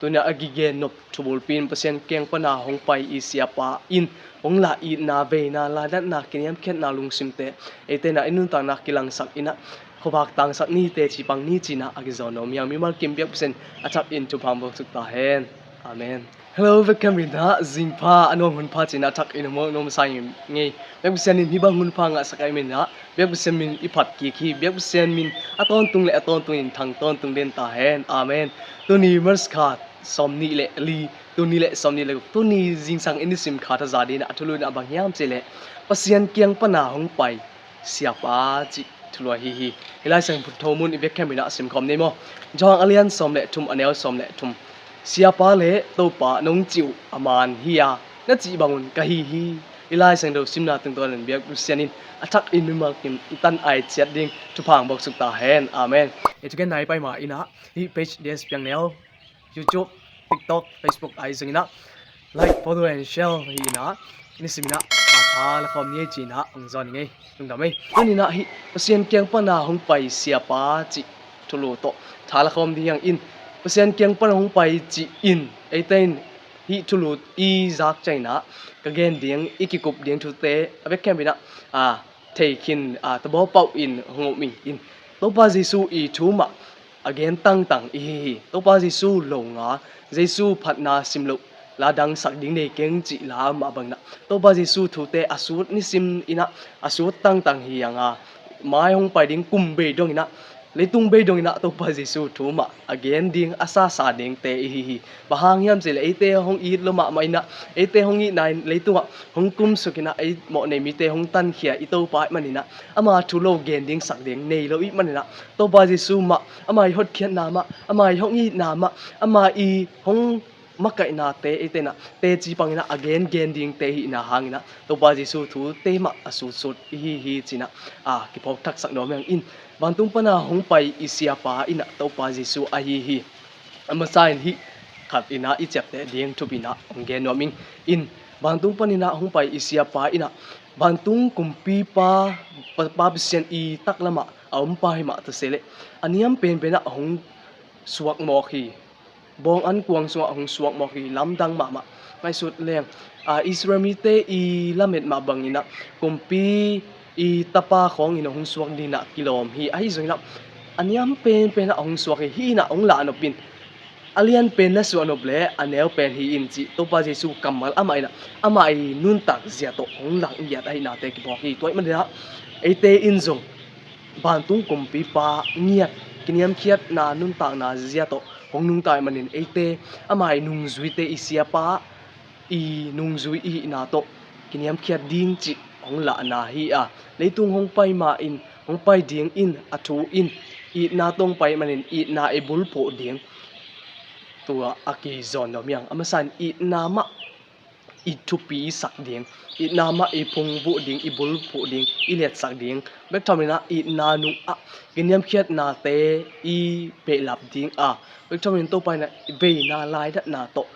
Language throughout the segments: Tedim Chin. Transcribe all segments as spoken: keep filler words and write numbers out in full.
Tuni a kigen nop thubulpi in Pasian kiang pana hong pai i siapa in hong lah itna, veina, lainatna, kiniamkhiatna lungsimte eite in ah i nuntakna kilangsak in ah khuavak tangsak ni, teci pang ni ci-in ah a kizawn nuam hi hang. Mimal kim biakpasian a thak in thupha hong buaksuk ta hen. Amen. Hello, vekkham in ah zingpha a nuam hunpha ci-in ah a thak in hong nuam sa ing ei. Biakpasian in hih bang hunpha ngahsak ahih manin ah biakpasian min i phat kik hi. Biakpasian min a tawntung le a tawntung in thang tawntung den ta hen. Amen. Tuni March kha sawmnih le li, tuni le sawmnih le guk, tuni zingsang i nisim kha thaza ding in ah a thulu in ah bang hiam cih leh Pasian kiang pana hong pai siapa cih thulu ahi hi. Hih Lai Siangtho mun i biakkham in ah simkhawm ni maw. Johan a lian sawm le thum, a neu sawm le thum. Siapa le Topa nong cih uh a man hi a, na cih bangun ka hi hi. Hih Lai Siangtho simna tungtawn in biakpasian in a thak in mimal kim i tan ai ciat ding thupha hong buaksuk ta hen. Amen. I thugen nai pai ma in ah hih page D S Piang Neu, YouTube, TikTok, Facebook ah zong in ah like, follow and share hi in ah nisim in ah tha la khawm ni ei ci-in ah hong zawn ing ei. Lungdam ei. Tuni in ah hih Pasian kiang pana hong pai siapa cih thulu tawh tha la khawm ding hi hang in, Pasian kiang pana hong pai ci-in eite in hih thulu i zak ciangin ah ka gen ding, i kikup ding thute a biakkham in ah, a, thei khin, a, tabaw pauh in hong om ing in, Topa Jesu i thu mah a gen tangtang i hi hi. Topa Jesu lo nga, Jesu phatna sim loh la dang sak ding nei keng cih la mah bangin ah Topa Jesu thute a sut nisim in ah a sut tangtang hi hang a, mai hong pai ding kum bei dongin ah, leitung bei dongin ah Topa Jesu thu mah a gen ding, a sasa dingte i hi hi. Bang hang hiam cih leh eite hong it lo mahmah in ah, eite hong itna in leitungah hong kumsuk in ah, ei mawhnei mite hong tankhia i Topa ahih manin ah, ama thu lo gen ding sak ding nei lo i hih manin ah, Topa Jesu mah, ama i hotkhiatna mah, ama i hong itna mah, ama i hong makaihnate eite in ah teci pang in ah a gengen dingte i hihna hangin ah Topa Jesu thute mah a sutsut i hi hi ci-in ah, a, kiphawk thaksak nuam hi hang in, vantung pana hong pai i siapa in ah Topa Jesu ahi hi. A masa in hih khat in ah i ciapteh ding thupi in ah hong gen nuam ing in, vantung panin ah hong pai i siapa in ah vantung kumpipa, pa, Pa Pasian i taklamah a ompa hi mah ta se leh a niam penpen ah hong suak mawk hi. Bawng an kuang sungah hong suak mawk hi, lamdang mahmah. Ngaihsut leng, a, Israel mite i lamet mah bangin ah kumpi i tapa khawngin hong suak dingin ah kilawm hi. Ahi zongin ah a niam penpen ah hong suak hi. Hih in ah hong lah nop in, a lian pen na suah nop leh a neu pen hi in cih Topa Jesu kammal amah in ah ama i nuntak zia tawh hong lak ngiat ahihnate kiphawk hi. Tua ahih manin ah eite in zong vantung kumpipa ngiat, kiniamkhiatna nuntakna zia tawh hong nungta ahih manin eite ama i nungzuite, i siapa i nungzui i hihna tawh kiniamkhiat ding cih hong lahna hi a, leitung hong pai ma in, hong pai ding in, a thu in itna tawh hong pai ahih manin itna i bulphuh ding tua a kizawn nuam hi hang. A masa in itna mah i thupi i sak ding, itna mah i phungvuh ding, i bulphuh ding, i liatsak ding. Bek thamin ah itna nungah kiniamkhiatnate i behlap ding a, bek thamin Topa in ah veina lainatna tawh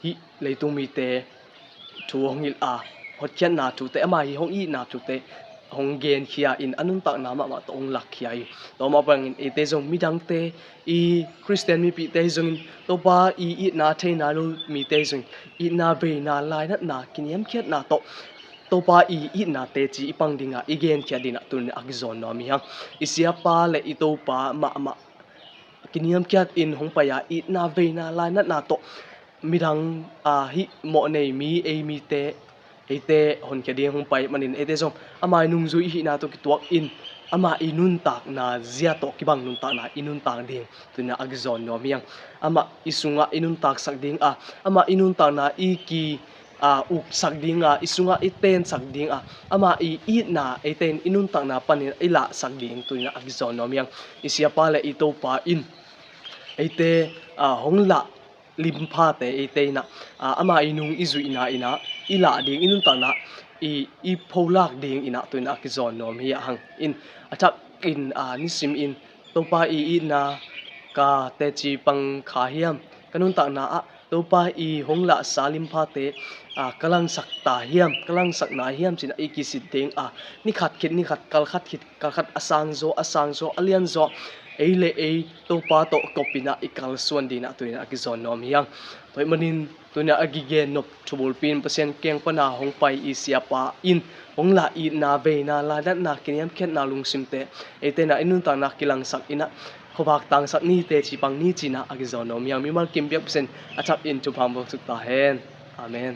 hih leitung mite thu hong hilh a, hotkhiatna thute, ama i hong itna thute hong genkhia in a nuntakna mahmah tawh hong lakkhia hi. Tua mah bangin eite zong midangte, i Khristian mipihte hi zongin, Topa i itna thei nai lo mite hi zongin, itna veina lainatna kiniamkhiatna tawh Topa i itna teci i pang ding a, i genkhia ding ah tuni a kizawn nuam hi hang. I siapa le i Topa mahmah kiniamkhiat in hong pai a, itna veina lainatna tawh midang, a, hih mawhnei mi, ei mite, eite honkhia ding hong pai ahih manin eite zong ama i nungzui i hihna tawh kituak in ama i nuntakna zia tawh kibang nuntakna i nuntak ding tuni a kizawn nuam hi hang. Amah i sungah i nuntaksak ding a, amah i nuntakna i ki, a, uksak ding a, i sungah i tensak ding a, ama i itna eite in i nuntakna panin i lahsak ding tuni a kizawn nuam hi hang. I siapa le i Topa in eite, a, hong lah limphate eite in ah, a, ama i nung i zuihna in ah i lah ding, i nuntakna i, i pholak ding in ah tuni a kizawn nuam hi a hang in, a thak in, a, nisim in Topa i itna ka teci pang kha hiam, ka nuntakna ah Topa i hong lahsa limphate, a, ka langsak ta hiam, ka langsak nai hiam ci-in ah i kisit ding a, ni khat khit ni khat, kal khat khit kal khat, a sang zaw a sang zaw, a lian zaw ei le ei Topa tawh kop in ah i kalsuan ding in ah tuni in ah a kizawn nuam hi hang. Tua ahih manin tuni in ah a kigen nop thubulpi in Pasian kiang pan a hong pai i siapa in hong lah itna, veina, ladatna, kiniamkhiatna lungsimte eite in ah i nuntakna kilangsak in ah khuavak tangsak ni, teci pang ni ci in ah a kizawn nuam hi hang. Mimal kim biak Pasian a thak in thupha hong pia suk ta hen. Amen.